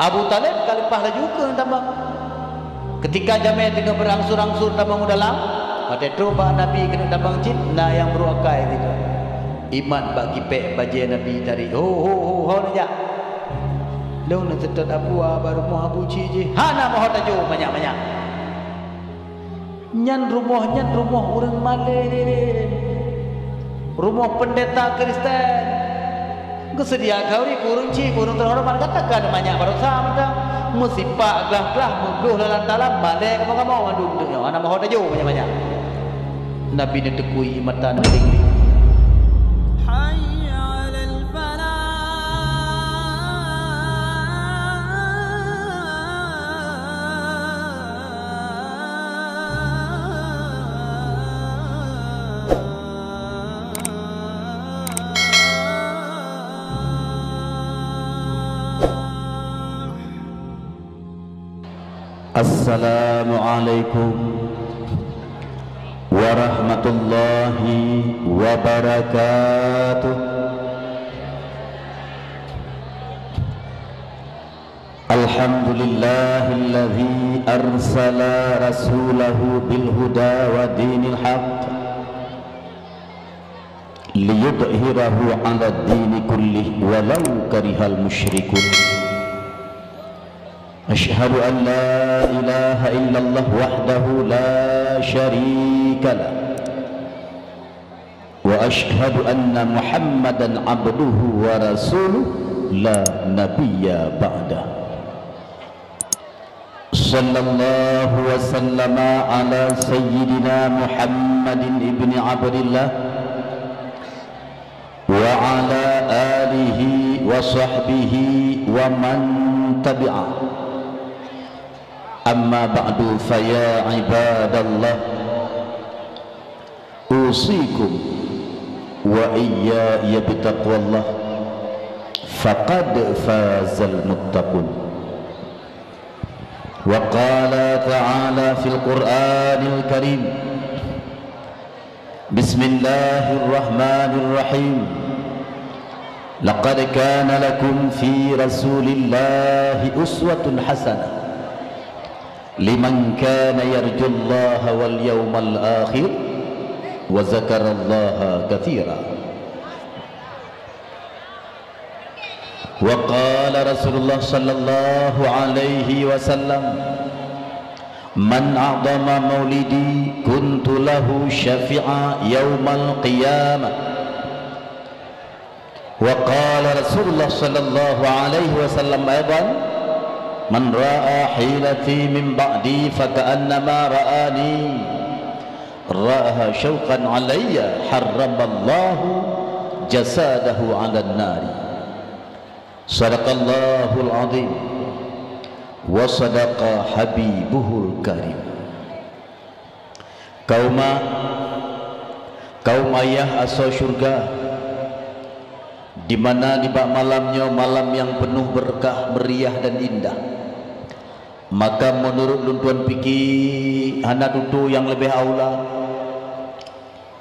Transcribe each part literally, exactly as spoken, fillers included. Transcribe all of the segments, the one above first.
Abu Thalib ka leupah laju keuneuk tamong. Keutika jamé teungoh beurangsur-angsur tamong u dalam, watée trok bak Nabi keuneuk tamong cit, na nyang brôk akai sigoe. Imat bak kipék bajée Nabi tari, "Ho, ho, ho, ho neujak! Lôn neuseutôt Abu, a, bak rumoh Abu Cik jih, hana meuho tajok manyak-manyak!" Nyan rumoh, nyan rumoh ureuëng malém. Rumoh peundeta Kristen. Geuseudia khauri keu ureuëng chik, keu ureuëng teuhoreumat, gata ka manyak baroesa mantong. Meusipak glah-glah, meubloh lalan talam, malée kamoe-kamoe mandum teuk nyoe, hana meuho tajok manyak-manyak. Nabi neuteukui mata neuling. Hayya 'alal falah. Assalamualaikum warahmatullahi wabarakatuh. Alhamdulillahilladzi arsala rasulahu bil huda wa dinil haq liyudhhirahu 'alad dini kullih walau karihal musyrikun. Asyhadu an la ilaha illallah wahdahu la syarika lah. Wa asyhadu anna Muhammadan abduhu wa rasuluh la nabiyya ba'dah. Sallallahu wa sallama ala sayyidina Muhammadin ibni Abdillah wa ala alihi wa sahbihi wa man tabi'ah. Amma ba'du, fa ya ibadallah, usikum wa iyaya bitaqwallah, faqad fazal muttaqun. Wa qala ta'ala fil Qur'anil Karim, bismillahirrahmanirrahim. Laqad kana lakum fi Rasulillahi uswatun hasanah liman kana yarjullaha wal yawmal akhir wa dzakarallaha katsira. Wa qala Rasulullah sallallahu alaihi wasallam, "Man a'dhama maulidi kuntu lahu syafi'a yaumal qiyamah." Wa qala Rasulullah sallallahu alaihi wasallam aidan, "Man ra'a hilati min ba'di faka'annama ra'ani, ra'aha syauqan alayya, harramallahu jasadahu 'alan nari." Sadaqallahul azim wa sadaqa habibuhul karim. Kaum ma, kaum ayah asoe syurga, di mana nibak malam nyoe malam nyang peunoh beureukat, meuriah dan indah, maka meunurot lôn tuan pike, hana tutoe nyang leubeh aula,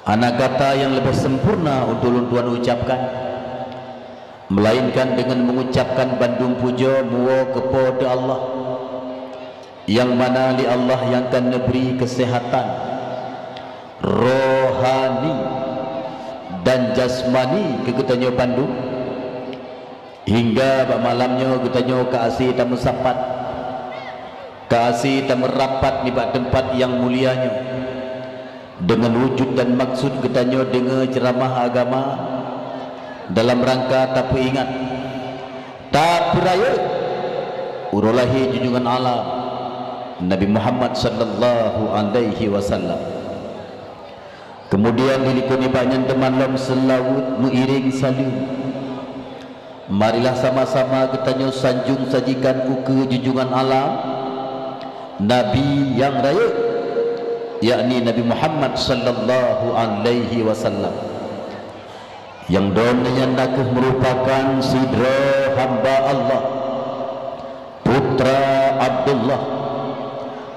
hana kata nyang leubeh sempurna untuk lôn tuan ucapkan, melainkan deungon mengucapkan bandum pujoe muwoe keu Po teu Allah, nyang mana lé Allah nyang ka neubri keuseuhatan rohani dan jasmani keu geutanyoe bandum, hingga bak malam nyoe geutanyoe ka asie tameusapat, ka asie tameurapat nibak teumpat nyang mulia nyoe. Deungon wujud dan maksud geutanyoe deungoe ceuramah agama dalam rangka tapeuingat, tapeurayeuk uroe lahé junjungan alam Nabi Muhammad sallallahu alaihi wasallam. Keumudian dilikot nibak nyan teuma lom seulaweuet meuiréng saleuem. Marilah sama-sama geutanyoe sanjong sajikan ukeue junjungan alam, Nabi nyang rayeuk, yakni Nabi Muhammad sallallahu alaihi wasallam, nyang droeneuh nyan nakeuh meurupakan sidroe hamba Allah, putra Abdullah,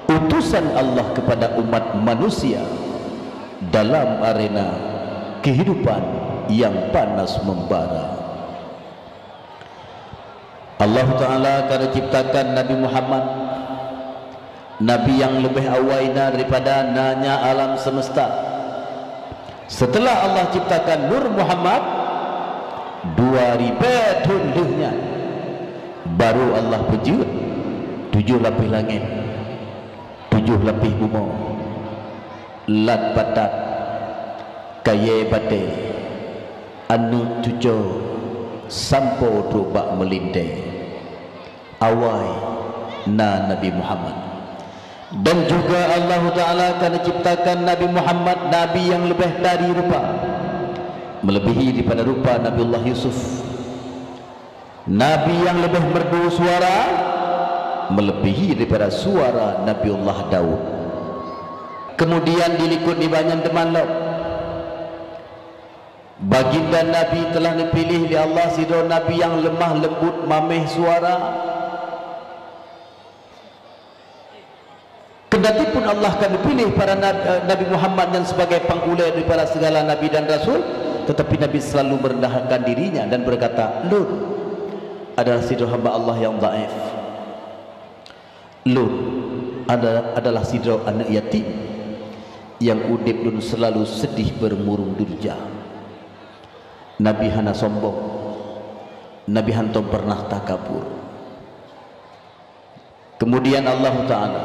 utusan Allah keupada umat manusia dalam arena keuhidupan nyang panas membara. Allah Ta'ala ka neuciptakan Nabi Muhammad, Nabi nyang leubeh awai na daripada nanya alam semesta. Seuteulah Allah ciptakan Nur Muhammad, dua ribée thon lheueh nyan, baru Allah peujeuet tujoh lapéh langét, tujoh lapéh bumoe, lat patat, kayée batée, aneuëk cucoe, sampoe trok bak meulintée. Awai na Nabi Muhammad. Dan juga Allah Ta'ala ka neuciptakan Nabi Muhammad, Nabi nyang leubeh tari rupa, meuleubèhi daripada rupa Nabiullah Yusuf. Nabi nyang leubeh merdu suara, meuleubèhi daripada suara Nabiullah Daud. Kemudian di likot nibak nyan teuma lom, Baginda Nabi telah neupiléh lé Allah sidroe Nabi nyang leumah leumbut maméh suara. Kendati pun Allah ka neupiléh para nab-, eh, Nabi Muhammad nyan sebagai pangulée daripada segala nabi dan rasul, tetapi Nabi selalu merendahkan dirinya dan berkata, "Lôn adalah sidroe hamba Allah nyang dhaif. Lôn ada-, adalah sidroe aneuëk yatim nyang udép lôn selalu sedih beurmurung durja." Nabi hana sombong. Nabi hántom pernah takabur. Kemudian Allah Ta'ala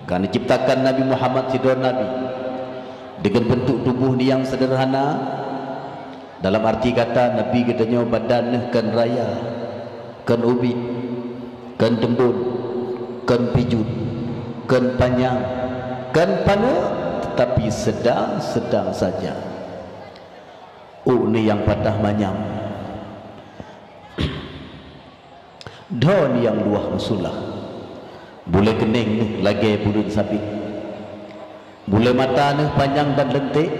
ka neuciptakan Nabi Muhammad sidroe nabi deungon beuntuk tuboh nyang seudeurhana. Dalam arti kata, Nabi geutanyoe badan neuh kon raya, kon ubit, kon teumbon, kon pijut, kon panyang, kon paneuk, tetapi sedang-sedang saja. Ôk neuh nyang patah manyam. Dhoe nyang luwah meusulah. Bulée keunéng neuh lagée buleuen sabit. Bulée mata neuh panyang dan leunték.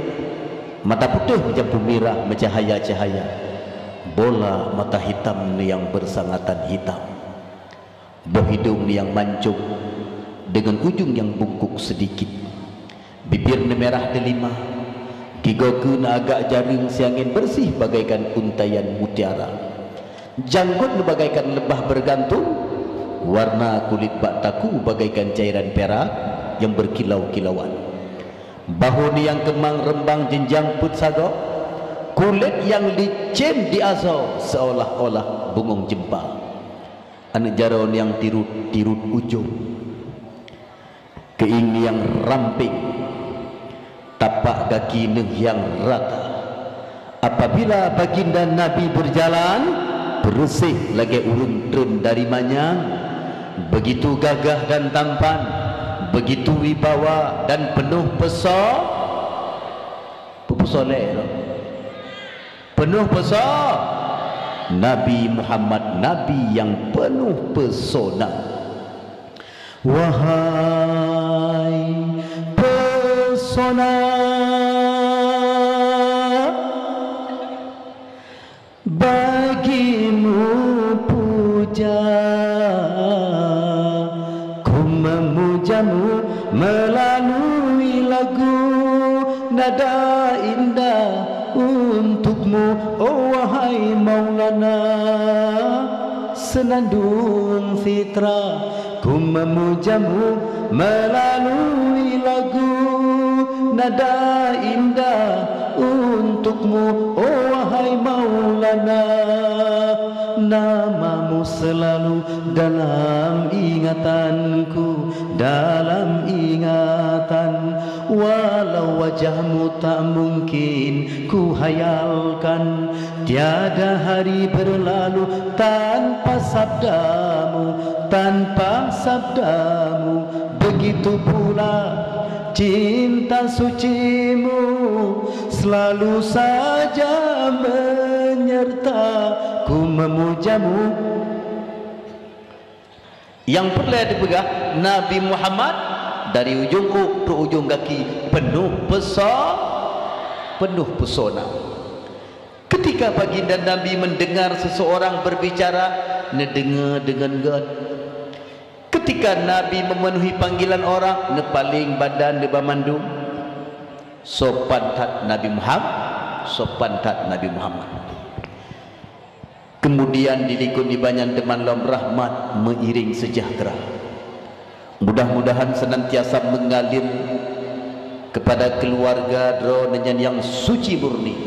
Mata putéh meucampu mirah meucahaya-cahaya. Bola mata hitam neuh nyang beusangatan hitam. Boh idong neuh nyang mancong deungon ujong nyang bungkôk seudikit. Bibir neuh mirah deulima, gigoe keu neuh agak jareueng siangén beureuséh bagaikan untaian mutiara. Janggot neuh bagaikan leubah beureugantung, warna kulét bak takue bagaikan cairan pirak nyang beurkilau-kilauan. Bahô neuh nyang keumang reumbang jeunjang peuet sagoe, kulét nyang licén di asoe seolah-olah bungöng jeumpa. Aneuëk jaroe nyang tirot-tirot ujong. Keuieng nyang rampéng, tapak gaki neuh nyang rata. Apabila baginda Nabi beurjalan, beureuséh lagée ureuëng treun dari manyang, beugitu gagah dan tampan, beugitu wibawa dan peunoh peuso-, peupeusoe lé lom. Peunoh peuso-, Nabi Muhammad, Nabi nyang peunoh peusona. Wahai pesona, bagimu puja, ku memujamu melalui lagu nada indah untukmu, oh wahai Maulana. Senandung fitrah ku memujamu melalui lagu nada indah untukmu, oh wahai Maulana. Namamu selalu dalam ingatanku, dalam ingatan. Walau wajahmu tak mungkin ku hayalkan, tiada hari berlalu tanpa sabdamu, tanpa sabdamu. Begitu pula cinta sucimu selalu saja menyerta ku memujamu. Nyang peureulée teupeugah, Nabi Muhammad dari ujong ôk trok ujong gaki peunoh peso-, peunoh peusona. Ketika baginda Nabi mendengar seseorang berbicara, neudeungoe deungon gét. Ketika Nabi memenuhi panggilan orang, neupaleng badan neuh banmandum. Sopan that Nabi Muham-, sopan that Nabi Muhammad. Kemudian dilikot di banyan teuma lom rahmat meuiring seujahteura. Mudah-mudahan senantiasa mengalir kepada keluarga droeneuh nyan nyang suci murni,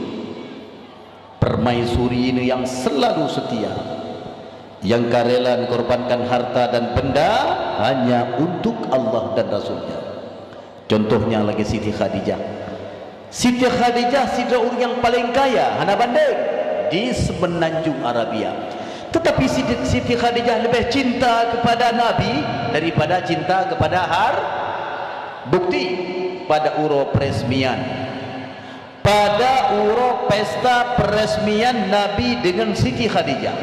permaisuri neuh nyang selalu setia, nyang ka rela mengorbankan harta dan benda hanya untuk Allah dan Rasul-Nya. Contohnya lagée Siti Khadijah. Siti Khadijah sidroe ureuëng nyang paleng kaya hana bandeng di Semenanjung Arabia. Tetapi Siti, Siti Khadijah lebih cinta kepada Nabi daripada cinta kepada har-, bukti pada uroe peresmian. Pada uroe pesta peresmian Nabi dengan Siti Khadijah.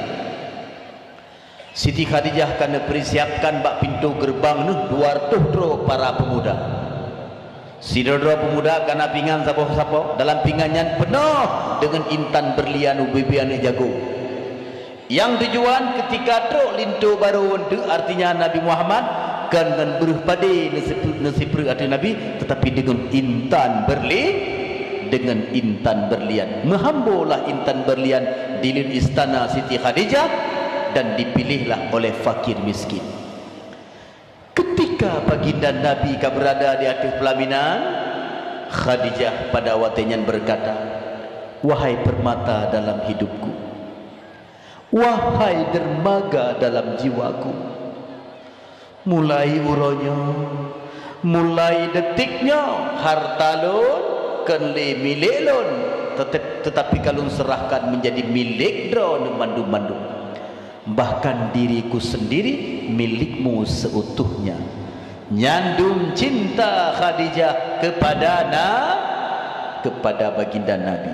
Siti Khadijah ka neupersiapkan bak pintoe geureubang neuh dua reutôh droe para peumuda. Sidroe-droe peumuda ka na pingan saboh-saboh, dalam pingan nyan peunoh deungon intan beurlian ubé-bé aneuëk jago. Nyang tujuan keutika trok linto barô wonteuk, artinya Nabi Muhammad, kon ngon breuh padé neusipeue-, neusipeureuek ateueh Nabi, tetapi deungon intan beurli-, deungon intan beurlian. Meuhambolah intan beurlian di leuen istana Siti Khadijah dan dipilihlah oleh fakir miskin. Ketika baginda Nabi ka beurada di ateueh peulaminan, Khadijah pada watée nyan beukata, "Wahai peurmata dalam hidupku, wahai dermaga dalam jiwaku, mulai uroe nyoe, mulai detik nyoe, harta lôn kon lé milék lôn, tete-, tetapi ka lôn seurahkan menjadi milék droeneuh mandum-mandum. Bahkan diriku sendiri milikmu seutuhnya." Nyan dum cinta Khadijah kepada na-, kepada baginda Nabi.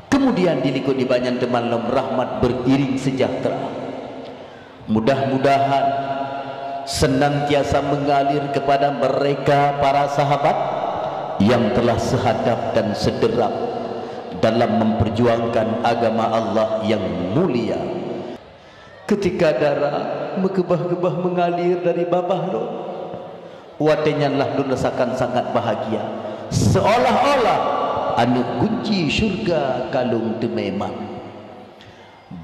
Kemudian dilikot di banyan teuma lom rahmat beriring sejahtera. Mudah-mudahan senantiasa mengalir kepada mereka para sahabat yang telah sehadap dan sederap dalam memperjuangkan agama Allah yang mulia. Ketika dara meukeubah-keubah mengalir dari babah lôn, watée nyan lah lôn rasakan sangat bahagia, seolah-olah aneuëk gunci syurga ka lôn teumé mat.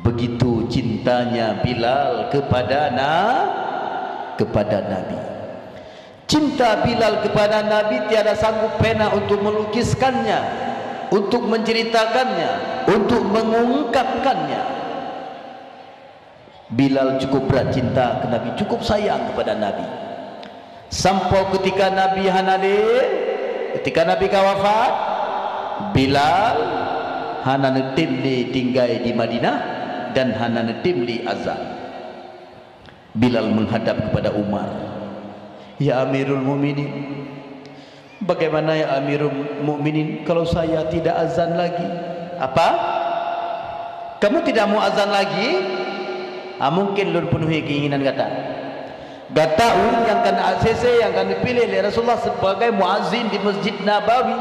Begitu cintanya Bilal kepada na-, kepada Nabi. Cinta Bilal kepada Nabi tiada sanggup pena untuk melukiskannya, untuk menceritakannya, untuk mengungkapkannya. Bilal cukup brat cinta keu Nabi, cukup sayang kepada Nabi. Sampoe keutika Nabi hana lé, keutika Nabi ka wafat, Bilal hana neutem lé tinggai di Madinah dan hana neutem lé azan. Bilal menghadap kepada Umar, "Ya Amirul Mukminin, bagaimana ya Amirul Mukminin kalau saya tidak azan lagi?" "Apa? Kamu tidak mau azan lagi?" "Ah, mungkin lôn penuhi keinginan gata. Gata ureuëng nyang ka na-, A C C nyang ka neupiléh lé Rasulullah sebagai muazin di Masjid Nabawi.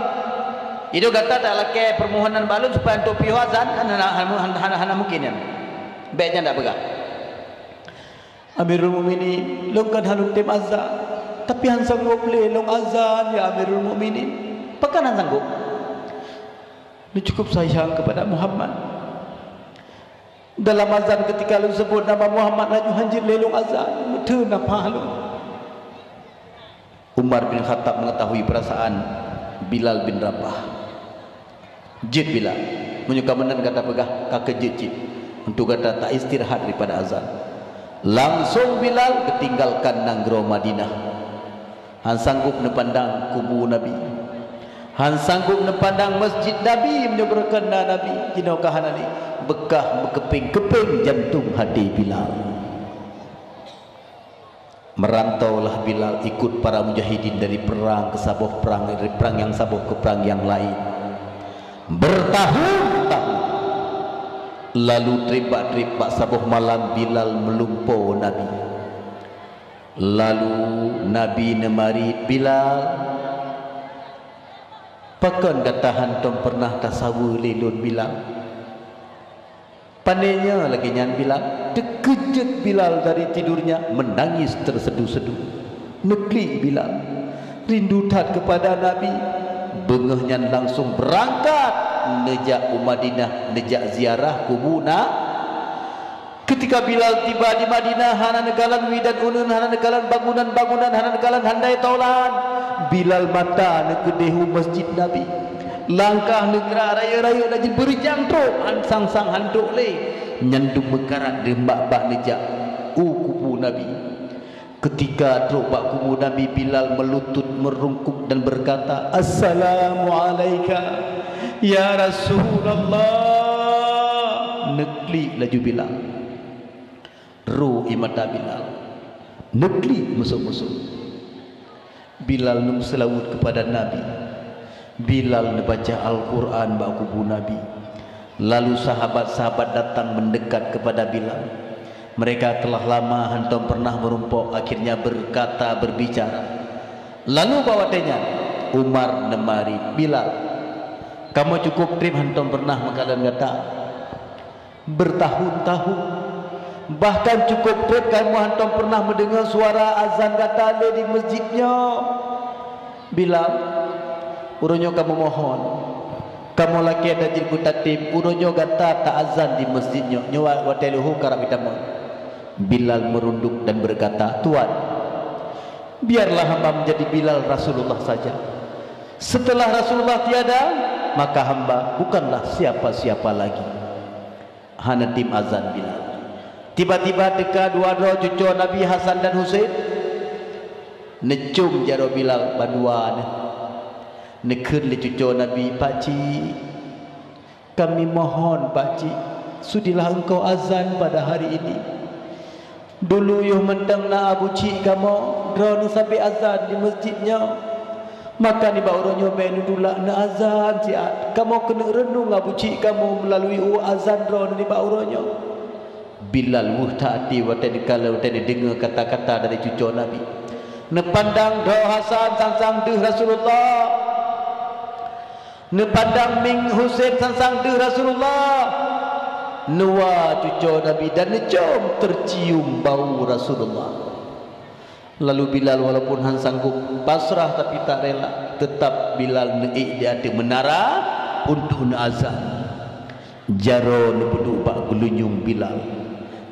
Itu gata talakée permohonan bak lôn supaya untuk piôh azan, hana, hana, hana, hana mungkin nyan. Bék nyan dak peugah." "Amirul Mukminin, lôn kan hana tem azan, tapi han sanggob lé lôn azan, ya Amirul Mukminin." "Pakon han sanggob?" "Lôn cukup sayang kepada Muhammad. Dalam azan keutika lôn seubut nama Muhammad laju han jeuet lé lôn azan, meuteun nafah lôn." Umar bin Khattab mengetahui perasaan Bilal bin Rabah. "Jeuet Bilal, meunyoe ka meunan gata peugah, ka keuh jeuet cit, untuk gata taistirahat daripada azan." Langsung Bilal geutinggalkan nanggroe Madinah. Han sanggob neupandang kubu Nabi. Han sanggob neupandang masjid Nabi meunyoe beureukan na Nabi, jinoe ka hana lé. Beukah meukeupeng-keupeng jantong hati Bilal. Meurantaulah Bilal ikot para mujahidin dari peurang keu saboh peurang, dari peurang nyang saboh keu peurang nyang laén. Beurtahun-tahun. Lalu treb bak treb bak saboh malam Bilal meulumpoe Nabi. Lalu Nabi neumarit, "Bilal, pakon gata hántom peureunah tasaweue lé lôn, Bilal?" "Pane nyoe lagée nyan, Bilal?" Teukeujot Bilal dari tidurnya, meunangis teusedu-sedu. Neuklik Bilal, rindu that keupada Nabi. Beungoh nyan langsung beurangkat neujak u Madinah, neujak ziarah kubu na. Ketika Bilal tiba di Madinah, hana neukalon wie dan uneuen, hana neukalon bangunan-bangunan, hana neukalon handai tolan. Bilal mata neukeudeh u Masjid Nabi. Langkah neugerak rayeuk-rayeuk laju beurijang trok, han sang-sang han trok lé. Nyan dum meukarat deuh bak-bak neujak u kubu Nabi. Ketika trok bak kubu Nabi, Bilal meulutut meurungkuk dan berkata, "Assalamu alaika, ya Rasulullah." Neuklik laju Bilal. Ro ie mata Bilal. Neuklik musok-musok. Bilal neumeuseulaweuet keupada Nabi. Bilal neubaca Al-Quran bak kubu Nabi. Lalu sahabat-sahabat datang mendekat kepada Bilal. Mereka telah lama hantom pernah meurumpok, akhirnya berkata, berbicara. Lalu bak watée nyan, Umar neumari, "Bilal, kamoe cukup treb hantom pernah meukalon gata. Bertahun-tahun. Bahkan cukup treb kamoe hantom pernah meudeungoe suara azan gata lé di masjid nyoe. Bilal, uroe nyoe kamoe mohon, kamoe lakée tajeuet beutatem, uroe nyoe gata ta-azan di masjid nyoe, nyoe wa-, watée leuhô karab itamong." Bilal merunduk dan berkata, "Tuan, biarlah hamba menjadi Bilal Rasulullah saja. Setelah Rasulullah tiada, maka hamba bukanlah siapa-siapa lagi." Hana tim azan Bilal. Tiba-tiba teuka dua droe cucoe Nabi, Hasan dan Husein. Neucom jaroe Bilal bandua nyan. Neukheun lé cucoe Nabi, "Pakcik, kami mohon, Pakcik, sudilah engkau azan pada hari ini. Dulu yoh mantong na abu chik kamoe, droeneuh sabé azan di masjid nyoe. Maka nibak uroe nyoe bèk neutulak neuazan siat. Kamoe keuneuk reunong abu chik kamoe meulalui ueh azan droeneuh nibak uroe nyoe." Bilal weueh that até watée neukalon, watée neudeungoe kata-kata dari cucoe Nabi. Neupandang droe Hasan sang-sang deuh Rasulullah. Neupandang mieng Husein sang-sang deuh Rasulullah. Neuwa cucoe Nabi dan neucom teucium bau Rasulullah. Lalu Bilal walaupun han sanggob pasrah tapi tak rela, teutap Bilal neuék di ateueh meunara untuk neuazan. Jaroe neupeuduek bak geulinyueng Bilal.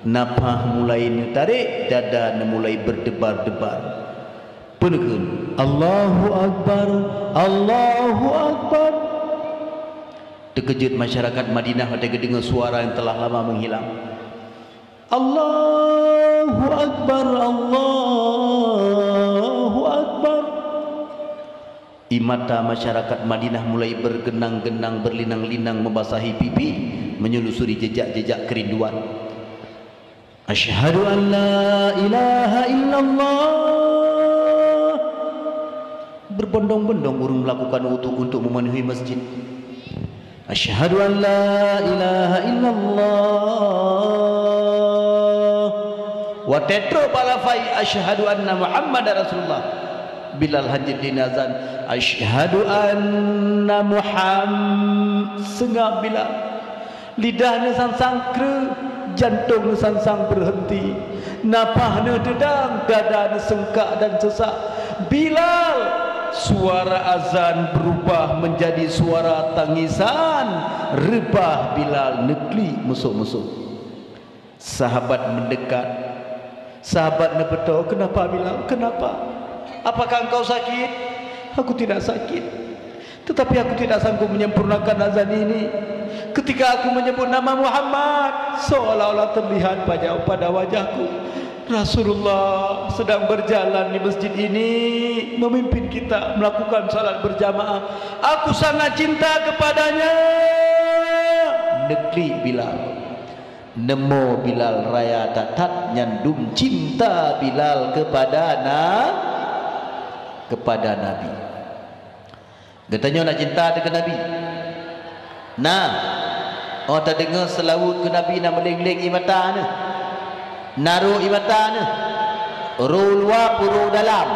Nafah mulai neutarek, dada neumulai berdebar-debar. Peuneukeun, "Allahu Akbar, Allahu Akbar." Teukeujot masyarakat Madinah watée geudeungoe suara nyang teulah lama meuhilang. "Allahu Akbar, Allahu Akbar." Ie mata masyarakat Madinah mulai bergenang-genang, berlinang-linang membasahi pipi, menyusuri jejak-jejak kerinduan. "Asyhadu an la ilaha illallah." Berbondong-bondong ureuëng melakukan wudhu untuk memenuhi masjid. "Asyhadu an la ilaha illallah." Watée trok bak lafai, "Asyhadu anna Muhammadar Rasulullah." Bilal hanjeuet lé azan, "Asyhadu anna Muham-," seungab Bilal. Lidah neusangsang kreueh, jantong neusangsang berhenti. Nafah neuteudang, dada neuseungkak dan sesak. Bilal, suara azan berubah menjadi suara tangisan. Reubah Bilal neuklik musok-musok. Sahabat mendekat. Sahabat neupeutoe, "Kenapa, Bilal? Kenapa? Apakah engkau sakit?" "Aku tidak sakit. Tetapi aku tidak sanggup menyempurnakan azan ini. Ketika aku menyebut nama Muhammad, seolah-olah terlihat pada, pada wajahku Rasulullah sedang berjalan di masjid ini, memimpin kita melakukan salat berjamaah. Aku sangat cinta kepadanya." Neuklik Bilal. Neumoe Bilal raya that-that, nyan dum cinta Bilal kepada na-, kepada Nabi. Geutanyoe na cinta teuh keu Nabi? Na. Oh, tadeungoe seulaweuet keu Nabi na meuléng-léng ie mata neuh. Na rô ie mata neuh. Rô luwa peue rô dalam.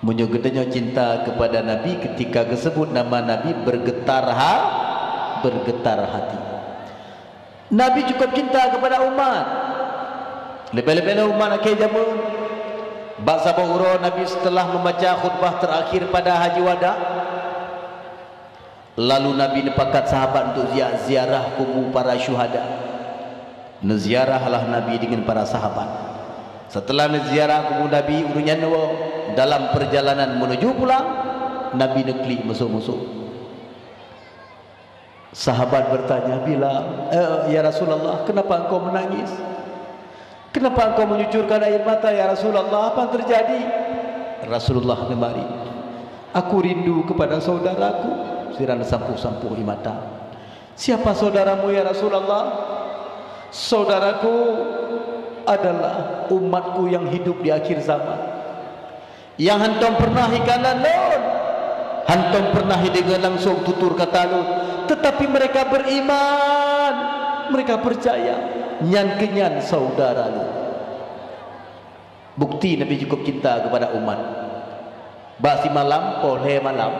Meunyoe geutanyoe cinta kepada Nabi, ketika geusebut nama Nabi, bergetar ha-, bergetar hati. Nabi cukup cinta kepada umat. Leubeh-leubeh lom umat akhé jameun. Bak saboh uroe Nabi seuteulah meubaca khutbah teurakhir pada Haji Wada, lalu Nabi neupakat sahabat untuk zia-, ziarah kubu para syuhada. Neuziarahlah Nabi deungon para sahabat. Seuteulah neuziarah kubu Nabi, ureuëng nyan nyoe dalam peurjalanan meunuju pulang, Nabi neuklik meusok-meusok. Sahabat bertanya, "Bilal, eh, ya Rasulullah, kenapa engkau menangis? Kenapa engkau mencucurkan air mata, ya Rasulullah? Apa yang terjadi?" Rasulullah neubari, "Aku rindu kepada saudaraku." Sira neusampôh-sampôh ie mata. "Siapa saudaramu, ya Rasulullah?" "Saudaraku adalah umatku yang hidup di akhir zaman, nyang hántom peureunah ikalon lôn, hántom peureunah ideungoe langsong tutur kata lôn, teutapi mereka beriman, mereka peucaya, nyan keunyan saudara lôn." Bukti Nabi cukup cinta keupada umat. Bak simalam, poh lhée malam,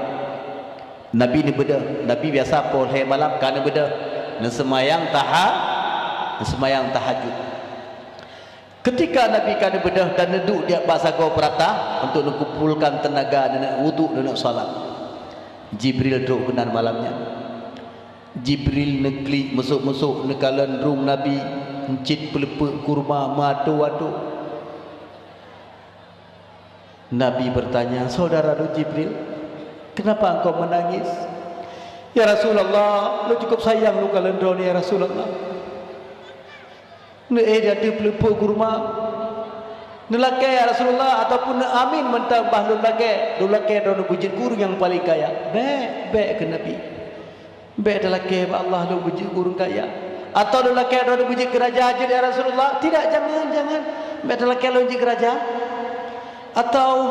Nabi neubeudôh. Nabi biasa poh lhée malam ka neubeudôh, neuseumayang taha-, neuseumayang tahajud. Keutika Nabi ka neubeudôh dan neuduek di bak sagoe peuratah untuk neukumpolkan teunaga neuneuk wudhu, neuneuk salat, Jibril trok keunan malam nyan. Jibril neuklik meusok-meusok neukalon rueng Nabi, cit peuleupeuk kurma meuatô-atô. Nabi bertanya, "Saudara lôn Jibril, kenapa engkau menangis?" "Ya Rasulullah, lôn cukup sayang lôn kalon droeneuh, ya Rasulullah." Neuéh di ateueh peuleupeuk kurma. Neulakée, ya Rasulullah, ataupun neuamin mantong bah lôn lakée. Lôn lakée droeneuh beujeuet keu ureuëng nyang paleng kaya. Bék, bék, kheun Nabi. Bék talakée bak Allah lôn beujeuet keu ureuëng kaya. Atawa lôn lakée droeneuh beujeuet keu raja jeuet, ya Rasulullah. Tidak, jangan, jangan. Bék talakée lôn jeuet keu raja. Atawa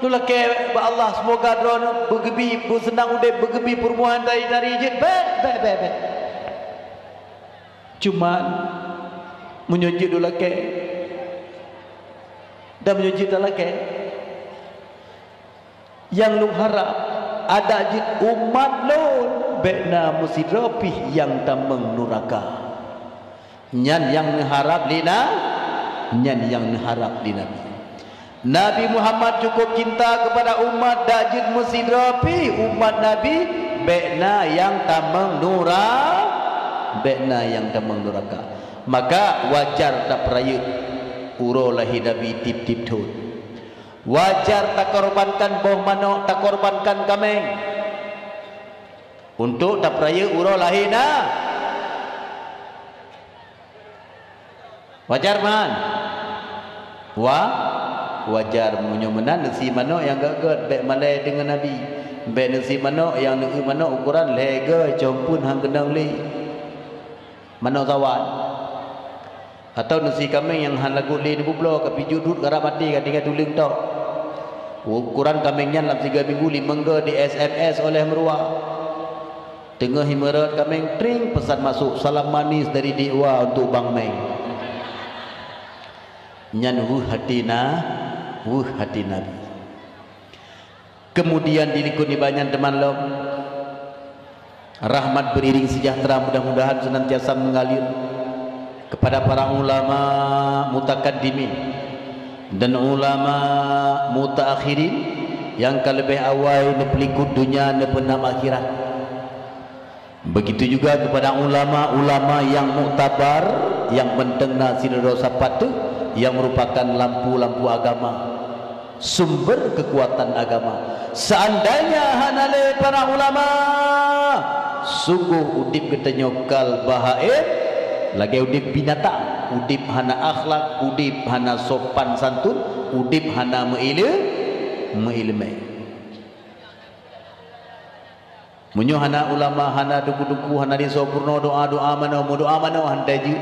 lôn lakée bak Allah, semoga droeneuh beugeubi, beuseunang udeb, beugeubi peurumohan dari, dari jeuet. Bék, bék, bék, bék. Cuman, meunyoe jeuet lôn lakée, dan meunyoe jeuet talakée, nyang lôn harab, adak jeuet umat lôn bék na meusidroe pih nyang tamong nuraka. Nyan nyang neuharab lé Na-, nyan nyang neuharab lé Nabi. Nabi Muhammad cukup cinta keupada umat, dak jeuet meusidroe pih umat Nabi bék na nyang tamong nura-, bék na nyang tamong nuraka. Maka wajar tapeurayeuk uroe lahé Nabi tieb-tieb thon. Wajar takorbankan boh manok, takorbankan kaméng untuk tapeurayeuk uroe lahé Na-, Wajar man? Wa-, wajar. Meunyoe meunan, neusie manok nyang gét-gét, bék malée deungon Nabi. Bék neusie manok nyang neueu manok ukoran lhée goe, com pun han keunong lé. Manok sawan. Atawa neusie kaméng nyang han lagot lé neububloe, ka pijôh duek, ka rab maté, ka tinggai tuleueng tok. Ukoran kaméng nyan lam sigoe minggu limong goe di S M S oleh meuruwa. Teungoh imeurot kaméng, tring, peusan masôk, "Salam manis dari Dek Wa untuk Bang Meng." Nyan weueh hati na-, weueh hati Nabi. Kemudian di likot nibak nyan teuma lom, rahmat beriring sejahtera mudah-mudahan senantiasa mengalir kepada para ulama mutakaddimin dan ulama mutaakhirin nyang ka leubeh awai neupeulikot donya neupeunam akhirat. Begitu juga kepada ulama-ulama nyang muktabar, nyang mantong na sidroe sapat teuh, nyang merupakan lampu-lampu agama, sumber kekuatan agama. Seandainya hana lé para ulama, sungguh udeb geutanyoe kal bahaém, lagée udeb binatang, udeb hana akhlak, udeb hana sopan santun, udeb hana meuile-, meuileumé. Meunyoe hana ulama, hana teungku-teungku, hana disoe peurunoe doa-doa manoe, meudoa manoe han tajeuet.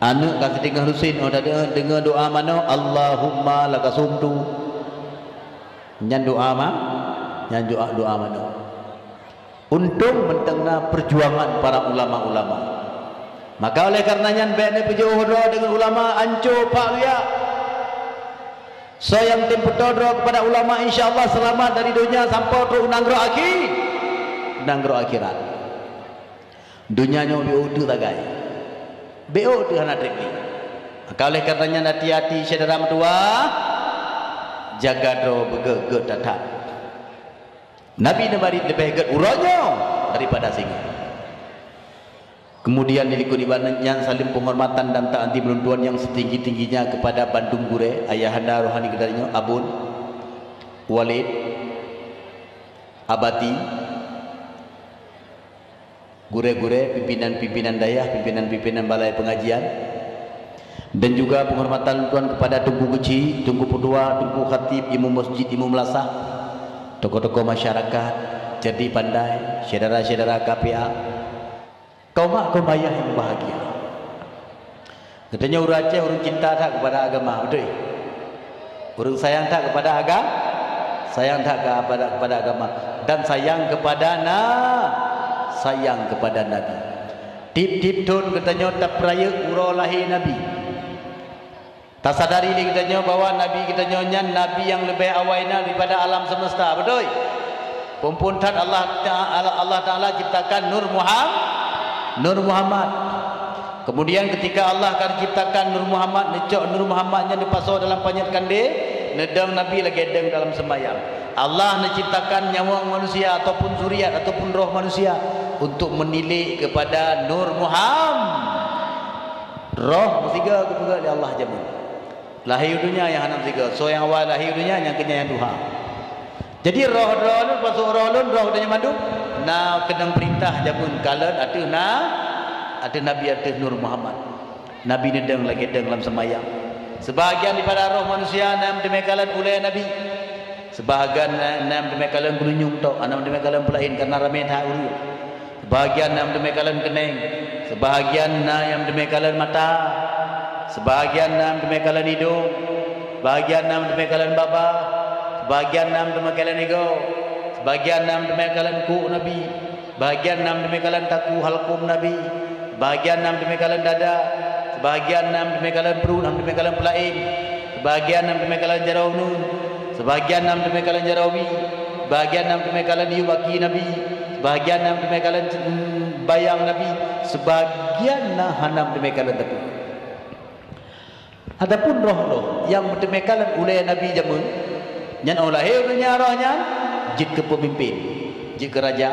Aneuëk ka siteungoh lusen, óh tadeungoe doa manoe, "Allahumma laka sumtu." Nyan doa ma-, nyan doa, doa manoe. Untông mantong na peujuangan para ulama-ulama. Maka oleh karena nyan, bék neupeujeuet droe deungon ulama, anco pak luya. Soe nyang tem peutoe droe keupada ulama, insya Allah seulamat dari donya sampoe trok u nanggroe akhi-, nanggroe akhirat. Donya nyoe beuôt teuk sagai. Beuôt teuk hana treb lé. Maka oleh karenanya hati-hati syedara meutuwah, jaga droe beugét-gét that-that. Nabi neubarit leubeh gét uroe nyoe daripada singoh. Kemudian dilikot iban nyan saleuem penghormatan dan ta'zim lôn tuan nyang setinggi-tingginya kepada bandum gurée, ayahanda rohani geutanyoe, abon, walid, abati, gurée-gurée, pimpinan-pimpinan dayah, pimpinan-pimpinan balai pengajian, dan juga penghormatan lôn tuan kepada Teungku Keuchik, Teungku Peutua, Teungku Khatib, Imum Masjid, Imum Lasah, tokoh-tokoh masyarakat, cerdik pandai, syedara-syedara K P A, kaum mak kaum ayah nyang bahagia. Geutanyoe ureuëng Aceh ureuëng cinta that kepada agama, beutôi? Ureuëng sayang that kepada aga-, sayang that kepada, kepada agama dan sayang kepada na-, sayang kepada Nabi. Tiep-tiep thon geutanyoe tapeurayeuk uroe lahé Nabi. Tasadari lé geutanyoe bahwa Nabi geutanyoe nyan Nabi nyang leubeh awai na daripada alam semesta, beutôi? Phon-phon that Allah Ta-, Allah Taala ciptakan Nur Muham-, Nur Muhammad. Kemudian ketika Allah ka ciptakan Nur Muhammad, neucok Nur Muhammad nyan neupasoe dalam panyöt kandé, neudong Nabi lagée dong dalam seumayang. Allah neuciptakan nyawöng manusia ataupun zuriat ataupun roh manusia untuk menilik kepada Nur Muham-, roh meusiga geupeugah lé Allah jameun. Lahé u donya nyang hana meusiga, soe nyang awai lahé u donya nyang keunyan nyang tuha. Jadi roh droe lôn, pasoe roh lôn, roh donya mandum na keunong peurintah jameun kalon ateueh na, ateueh Nabi, ateueh Nur Muhammad. Nabi neudong lagée dong lam seumayang. Seubahagian daripada roh manusia na meuteumé kalon ulée Nabi. Seubahagian na, na meuteumé kalon geulinyueng tok, hana meuteumé kalon peulaén karena ramé that ureuëng. Seubahagian na meuteumé kalon keuneng, seubahagian na nyang meuteumé kalon mata, seubahagian na meuteumé kalon idong, seubahagian na meuteumé kalon babah, seubahagian na meuteumé kalon igoe, seubahagian na meuteumé kalon kuk Nabi, seubahagian na meuteumé kalon takue halkom Nabi, seubahagian na meuteumé kalon dada, seubahagian na meuteumé kalon pruet, na meuteumé kalon peulaén, seubahagian na meuteumé kalon jaroe uneuen, seubahagian na meuteumé kalon jaroe wie, seubahagian na meuteumé kalon yub aki Nabi, seubahagian na meuteumé kalon, mm, bayang Nabi, seubahagian na hana meuteumé kalon teupeu. Adapun roh-roh nyang meuteumé kalon ulée Nabi jameun, nyan óh lahé u donya roh nyan jeuet keu peumimpén, jeuet keu raja,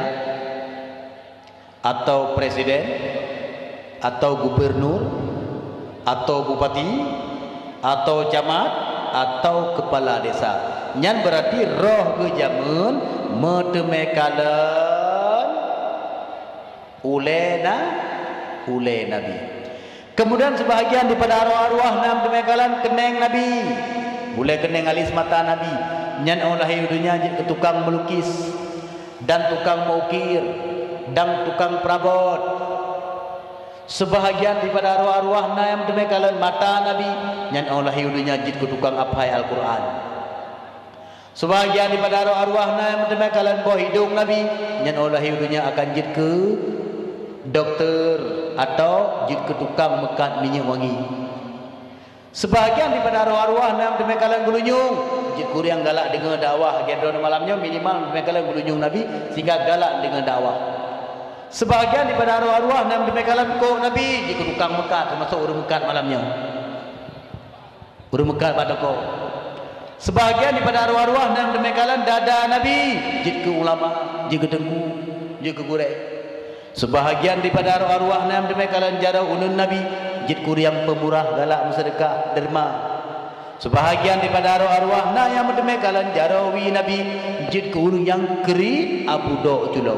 atau presiden, atau gubernur, atau bupati, atau camat, atau kepala desa. Nyan beurati roh geuh jameun meuteumé kalon ulée na-, ulée Nabi. Kemudian seubahagian daripada arwah-arwah na meuteumé kalon keuneng Nabi. Ulée keuneng alis mata Nabi. Nyan óh lahé u donya jeuet keu tukang meulukis, dan tukang meukir, dan tukang peurabot. Seubahagian daripada arwah-arwah na nyang meuteumé kalon mata Nabi, nyan óh lahé u donya jeuet keu tukang aphai Al-Qur'an. Seubahagian daripada arwah-arwah na nyang meuteumé kalon boh idong Nabi, nyan óh lahé u donya akan jeuet keu dokto atau jeuet keu tukang meukat minyeuk wangi. Seubahagian daripada arwah-arwah na meuteumé kalon geulinyueng, jeuet keu ureuëng galak deungoe dakwah lagée droeneuh malam nyoe, minimal meuteumé kalon geulinyueng Nabi sehingga galak deungoe dakwah. Seubahagian daripada arwah-arwah na meuteumé kalon kok Nabi, jeuet keu tukang meukat, teumasok ureuëng meukat malam nyoe. Ureuëng meukat bak toko. Seubahagian daripada arwah-arwah na meuteumé kalon dada Nabi, jeuet keu ulama, jeuet keu teungku, jeuet keu gurée. Seubahagian daripada arwah-arwah na meuteumé kalon jaroe uneuen Nabi, jeuet keu ureuëng peumurah galak meuseudeukah, derma. Seubahagian daripada arwah-arwah na nyang meuteumé kalon jaroe wie Nabi, jeuet keu ureuëng nyang kriet abu dok culo.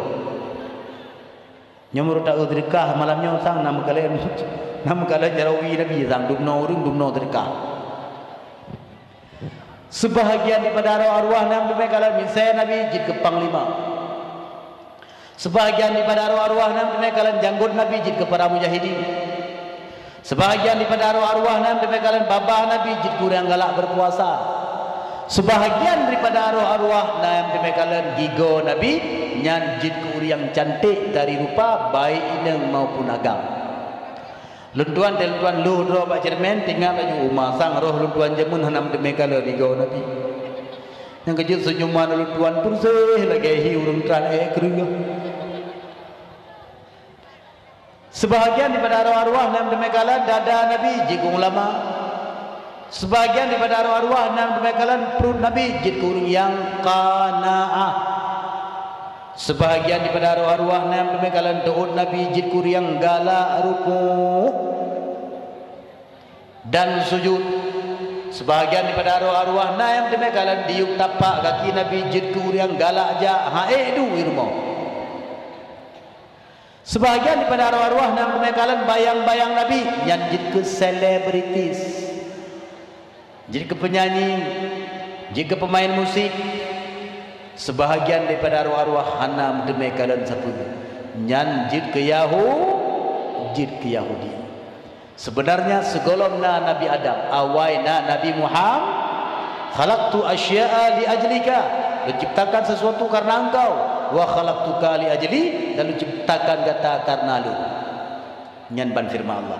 Nyoe meureuta eu seudeukah malam nyoe sang na meukalon, na meukalon jaroe wie Nabi sang dumnoe ureuëng dumnoe seudeukah. Seubahagian daripada arwah-arwah na meuteumé kalon minsée Nabi jeuet keu panglima. Seubahagian daripada arwah-arwah na meuteumé kalon janggot Nabi jeuet keu para mujahidin. Seubahagian daripada arwah-arwah na meuteumé kalon babah Nabi jeuet keu ureuëng galak beupuasa. Seubahagian daripada arwah-arwah na meuteumé kalon gigoe Nabi nyan jeuet keu ureuëng canték dari rupa baik inong maupun agam. Lôn tuan, lôn tuan lheueh droe bak ceureumen, teuingat laju uma sang roh lôn tuan jameun hana meuteumé kalon gigoe Nabi. Nyang keujeuet seunyuman lôn tuan peureuseh lagée hi ureuëng tran ék kreueh. Seubahagian daripada arwah-arwah nyang teumé kalon dada Nabi jeuet keu ulama. Seubahagian daripada arwah-arwah nyang teumé kalon pruet Nabi jeuet keu ureuëng nyang qanaah. Seubahagian daripada arwah-arwah nyang teumé kalon teuôt Nabi jeuet keu ureuëng nyang galak rukuk dan sujud. Seubahagian daripada arwah-arwah na nyang teumé kalon diyueb tapak gaki Nabi jeuet keu ureuëng nyang galak jak han ék duek i rumoh. Seubahagian daripada arwah-arwah nyang teumé kalon bayang-bayang Nabi nyan jeuet keu selebritis, jeuet keu peunyanyi, jeuet keu peumaén musik. Seubahagian daripada arwah-arwah hana meuteumé kalon sapeue, nyan jeuet keu Yahu-, jeuet keu Yahudi. Seubeunarnya sigohlom na Nabi Adam, awai na Nabi Muham-, "Khalaqtu asya'a li ajlika," Lôn ciptakan sesuatu karena engkau, "wa khalaqtuka li ajli," dan Lôn ciptakan gata karena Lôn. Nyan ban feureuman Allah.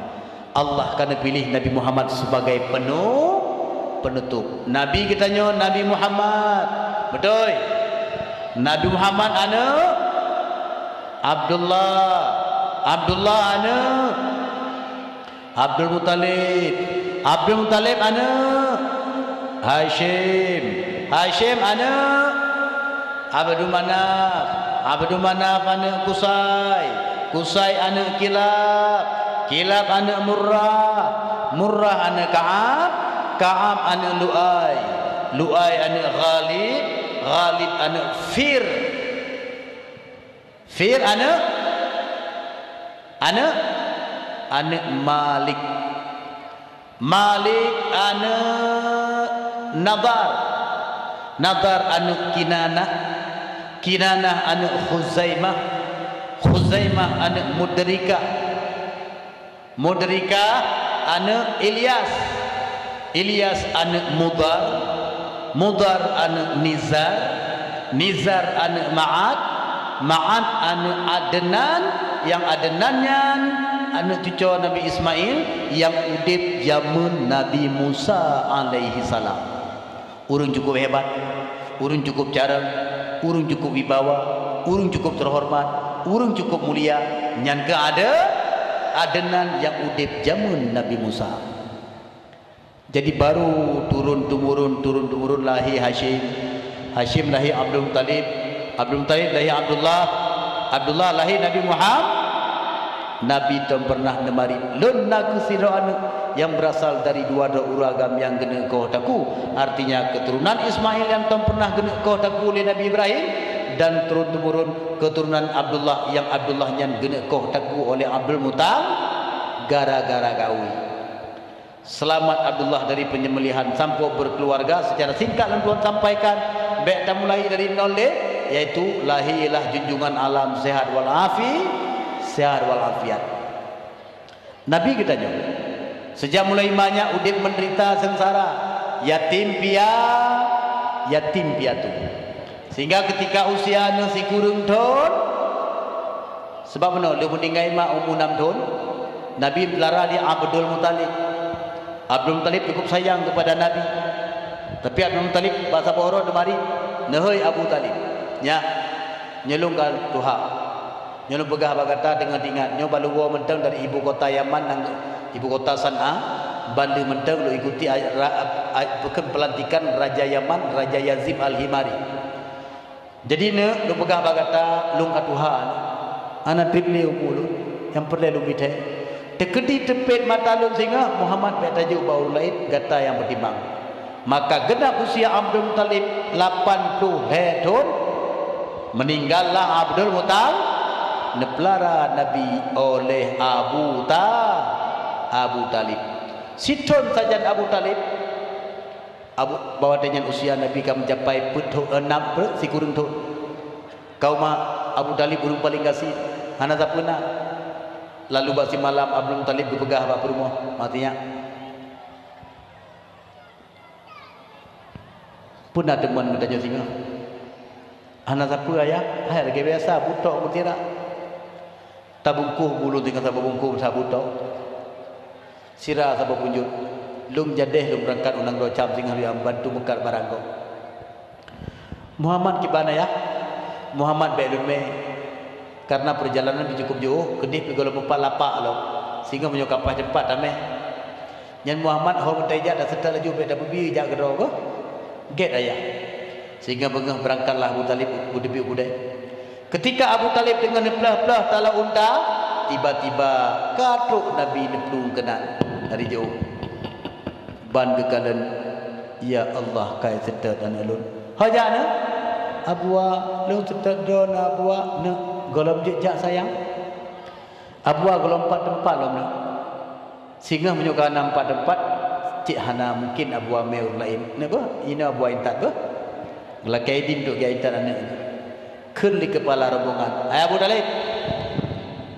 Allah ka neupiléh Nabi Muhammad sebagai penu-, penutup. Nabi geutanyoe Nabi Muhammad. Beutôi? Nabi Muhammad aneuëk Abdullah. Abdullah aneuëk Abdul Muthalib, Abdul Muthalib aneuëk Hasyim, Hasyim aneuëk Abdul Manaf, Abdul Manaf aneuëk Kusai, Kusai aneuëk Kilab, Kilab aneuëk Murrah, Murrah aneuëk Ka'ab, Ka'ab aneuëk Lu'ai, Lu'ai aneuëk Ghalib, Ghalib aneuëk Fir. Fir aneuëk, aneuëk, aneuëk Malik. Malik aneuëk Nadar. Nadar aneuëk Kinanah. Kinanah aneuëk Khuzaimah. Khuzaimah aneuëk Mudrikah. Mudrikah aneuëk Ilyas, Ilyas aneuëk Mudar, Mudar aneuëk Nizar, Nizar aneuëk Ma'ad, Ma'ad aneuëk Adnan, nyang Adnan nyan aneuëk cucoe Nabi Ismail nyang udeb jameun Nabi Musa alaihissalam. Ureuëng cukup hebat, ureuëng cukup carông, ureuëng cukup wibawa, ureuëng cukup teuhoreumat, ureuëng cukup mulia, nyan keuh Ade-, Adnan nyang udeb jameun Nabi Musa. Jadi, baru turun-temurun, turun-temurun lahé Hasyim. Hasyim lahé Abdul Muthalib, Abdul Muthalib lahé Abdullah, Abdullah lahé Nabi Muham-, Nabi tom pernah neumarit. Lôn na kheueh sidroe aneuëk nyang beurasal dari dua droe ureuëng agam nyang geuneuk koh takue, artinya keuturonan Ismail nyang tom pernah geuneuk koh takue lé Nabi Ibrahim, dan turun-temurun keuturonan Abdullah nyang Abdullah nyan geuneuk koh takue oleh Abdul Muthal-, gara-gara gaui. Seulamat Abdullah dari penyembelihan sampoe berkeluarga. Secara singkat lôn tuan sampaikan, bék tamulai dari nol lé, yaitu lahirlah junjungan alam sehat wal afi-, sehat wal afiat. Nabi geutanyoe, sejak mulai manyak udeb menderita sengsara, yatim pia-, yatim piatu. Sehingga ketika usia neuh sikureueng thon, sebab meunoe lheueh meuninggai mak umu nam thon, Nabi peulara lé Abdul Muthalib. Abdul Muthalib cukup sayang kepada Nabi. Tapi Abdul Muthalib bak saboh uroe neumarit, "Neuhôi Abu Thalib, nyak, nyoe lôn ka tuha. Nyoe lôn peugah bak gata deungon teuingat, nyoe ban lôn woe mantong dari ibu kota Yaman nyang ibu kota San'a, ban lheueh mantong lôn ikuti a-, ra-, a-, a-, pelantikan Raja Yaman, Raja Yazid Al-Himari. Jadi, neuk lôn peugah bak gata, lôn ka tuha, hana treb lé umu lôn, nyang peureulée lôn mithée. Teukeudi teupet mata lôn singoh, Muhammad bék tajok bak ureuëng laén, gata nyang peutimang." Maka geunap usia Abdul Muthalib lapan ploh lhée thon, meuninggallah Abdul Muthal-, neupeulara Nabi oleh Abu Ta-, Abu Thalib. Sithon sajan Abu Thalib, Abu, bahwa watée nyan usia Nabi ka meucapai peuet thon, eh, nam, peuet sikureueng thon. Kaum Abu Thalib ureuëng paleng gasien, hana sapeue na. Lalu bak simalam Abdul Muthalib geupeugah bak peurumoh, "Maté nyak, peue na teumon geutanyoe singoh?" "Hana sapeue, Ayah, hai lagée biasa, beutok meutirak. Tabungkôh bu lôn singoh saboh bungkôh saboh beutok. Sira saboh punjot. Lôn jadeh lôn beurangkat u nanggroe Syam singoh lôn bantu meukat barang gob." "Muhammad kiban, Ayah?" "Muhammad bék lôn mé. Karena perjalanan pih cukup jôh, keudeh pih gohlom meupat lapak lom, sehingga meunyoe ka paih teumpat tameh. Nyan Muhammad ho meutai jak, taseutôt laju bèk tapeubiyeu jak keudroe keuh. Gèt ayah. Sehingga beungoh beurangkatlah Abu Thalib u-, u teubiet u keudè. Keutika Abu Thalib teungoh neupleuh-pleuh taloe unta, tiba-tiba ka trôk Nabi neuplueng keunan dari jôh. Ban geukalon, "Ya Allah, kai seutôt aneuk lôn." "Ho jak, neuk?" "Abuwa, lôn seutôt droeneuh, Abuwa, neuk." "Gohlom jeuet jak, sayang." "Abuwa, gohlom pat teumpat lom, neuk." Singoh meunyoe ka na pat teumpat, cit hana mungken Abuwa mè ureueng laén. Neuk beuh, inoe Abuwa intat beuh. Geulakèe idin trôk geuintat aneuk nyan. Kheun lé keupala rombongan, "Hai Abu Thalib,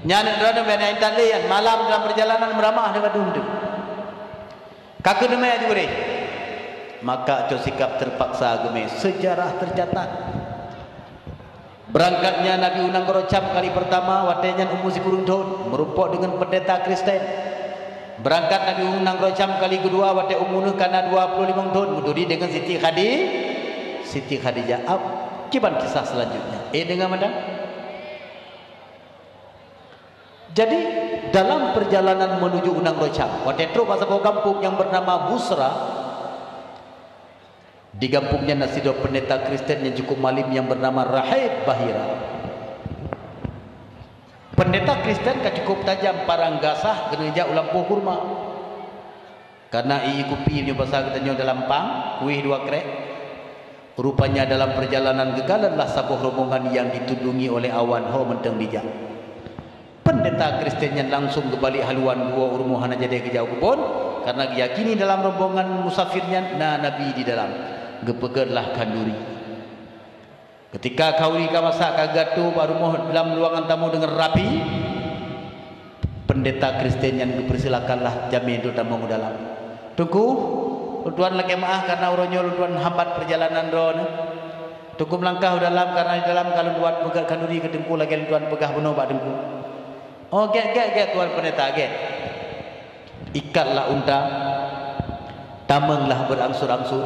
nyan aneuk droeneuh bèk na intat lé nyan, malam dalam perjalanan meuramah nibak dum teuh." Ka keuneumè aju gurèe. Maka cok sikap teupaksa geumè, seujarah teucatat. Beurangkatnya Nabi u nanggroe Syam kali peurtama, watèe nyan umu sikureueng thôn, meurumpok deungon peundeta Kristen. Beurangkat Nabi u nanggroe Syam kali keudua, watèe umu neuh ka na dua ploh limong thôn, meuturi deungon Siti Khadi-, Siti Khadijah. Ab-, kiban kisah selanjutnya. Eh, deungö mantong. Jadi, dalam perjalanan menuju u nanggroe Syam, watèe trôk bak saboh gampông nyang beunama Busra, di gampông nyan na sidroe peundeta Kristen nyang cukup malem nyang beunama Rahib Bahira. Peundeta Kristen ka cukup tajam parang gasah keuneuk jak u lampôh kurma. Kana ié kupi meunyoe basa geutanyoe dalam pang, kueh dua krek. Rupanya dalam perjalanan geukalonlah saboh rombongan nyang ditudungi oleh awan ho mantong dijak. Peundeta Kristen nyan langsong geubalek haluan geuwoe u rumoh hana jadèh geujak u keubon, karena geuyakini dalam rombongan musafir nyan na Nabi di dalam. Geupeugötlah khanduri. Keutika khanduri ka masak ka geuatoe bak rumoh lam ruangan tamu deungon rapi, peundeta Kristen nyan geupeursilakanlah jamé trôk tamong u dalam. "Teungku, lôn tuan lakèe meu'ah karena uroe nyoe lôn tuan hambat peurjalanan droeneuh. Teungku meulangkah u dalam karena di dalam ka lôn buet peugöt khanduri keu Teungku lagèe lôn tuan peugah bunoe bak Teungku." "Oh, gèt, gèt, gèt, Tuan Peundeta, gèt." Ikatlah unta, tamonglah beurangsur-angsur.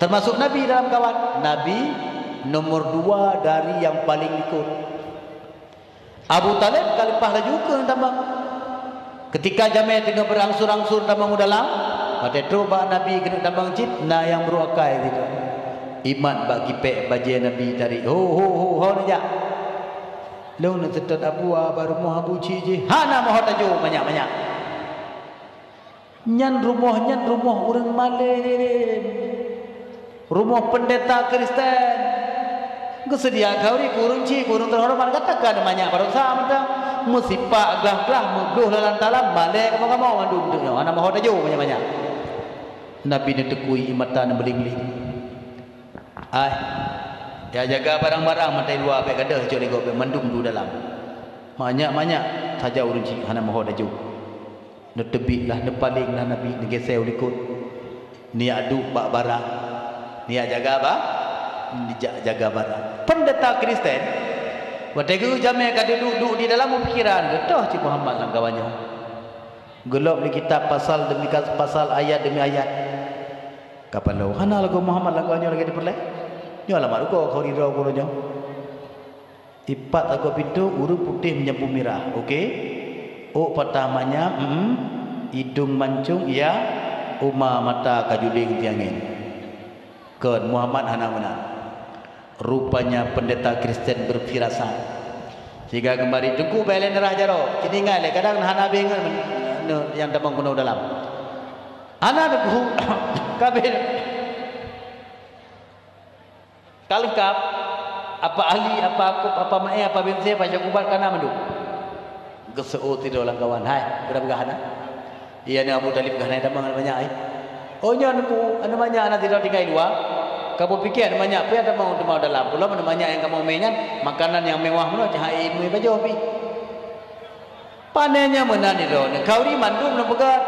Termasuk Nabi dalam kawan. Nabi nomor dua dari yang paling likot. Abu Thalib ka leupah laju keuneuk tamong. Keutika jamé teungoh beurangsur-angsur tamong u dalam, watèe trôk bak Nabi keuneuk tamong cit, na nyang brôk akai sidroe. Imat bak kipèk bajèe Nabi tarék, "Ho, ho, ho, ho neujak!" "Lôn neuseutôt Abuwa bak rumoh Abu Cik jih." "Hana meuho tajok manyak-manyak." Nyan rumoh, nyan rumoh ureueng malém. Rumoh peundeta Kristen. Geuseudia khanduri keu ureueng chik, keu ureueng teuhoreumat, gata ka neumanyak baroesa mantong. Meusipak glah-glah, meubloh lalan talam, malèe kamoe-kamoe mandum teuk nyoe, hana meuho tajok manyak-manyak. Nabi neuteukui, mata neubeuling-beuling. Ai, ya jaga barang-barang mantong luwa bèk gadôh cok lé gob, bèk mandum du dalam. Manyak-manyak saja ureueng chik hana meuho tajok. Neuteubiet lah, neupaleng lah Nabi, neugisé u likot. Neujak duek bak barang. Neujak jaga ba-, neujak jaga barang. Peundeta Kristen, watèe geu jamé ka duek-duek di dalam peupikiran, geutoh cit Muhammad lam kawan nyoe. Geulop lé kitab pasal demi kas-, pasal, ayat demi ayat. Ka paloe, hana lagoe Muhammad lam kawan nyoe lagèe teupeureulee. Nyoe alamat rugoe khanduri droe nyoe. Ipat sagoe pintoe, ureueng putéh meunyampue mirah. Oke. Ôk patah manyam, hmm. Idong mancong, iya. Uma mata ka juléng tiangén. Kon, Muhammad hana meunan. Rupanya peundeta Kristen beufirasat. Sehingga geumari, "Teungku, bèk lé neurhah jaroe. Cit ingat lé, kadang hana habéh ngon nyang tamong keunoe dalam." Hana, Teungku. Ka habéh. Ka leungkap, apa ahli, apa akôb, apa maé, apa binsé, apa jak ubat ka na mandum. Geuseuôt sidroe lam kawan, "Hai, peugah-peugah na?" "Iya, na Abu Thalib ka na tamong aneuk manyak, ai." "Oh, nyoe Teungku, aneuk manyak na sidroe tinggai luwa. Kamoe piké aneuk manyak peue tamong teuma dalam. Peulom aneuk manyak nyang kamoe mè nyan, makanan nyang mewah meunoe, cahai ié meupajoh pih." Pane nyan meunan di droeneuh, khanduri mandum neupeugah.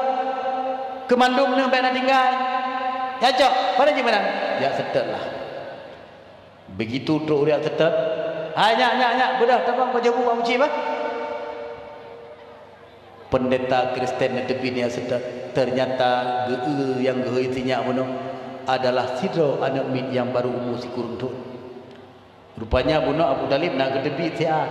Keu mandum neuh bèk na tinggai. Ya cok, pane cit meunan. Ya seutôt lah. Begitu trok ureueng seutôt, "Hai nyak, nyak, nyak, beudôh tamong pajoh bu bak Abu Cik bah." Peundeta Kristen neuteubiet nyan seutôt, teunyata geu-eu nyang geuhôi sinyak bunoe adalah sidroe aneuk miet nyang barô umu sikureueng thôn. Rupanya bunoe Abu Thalib na geuteubiet siat.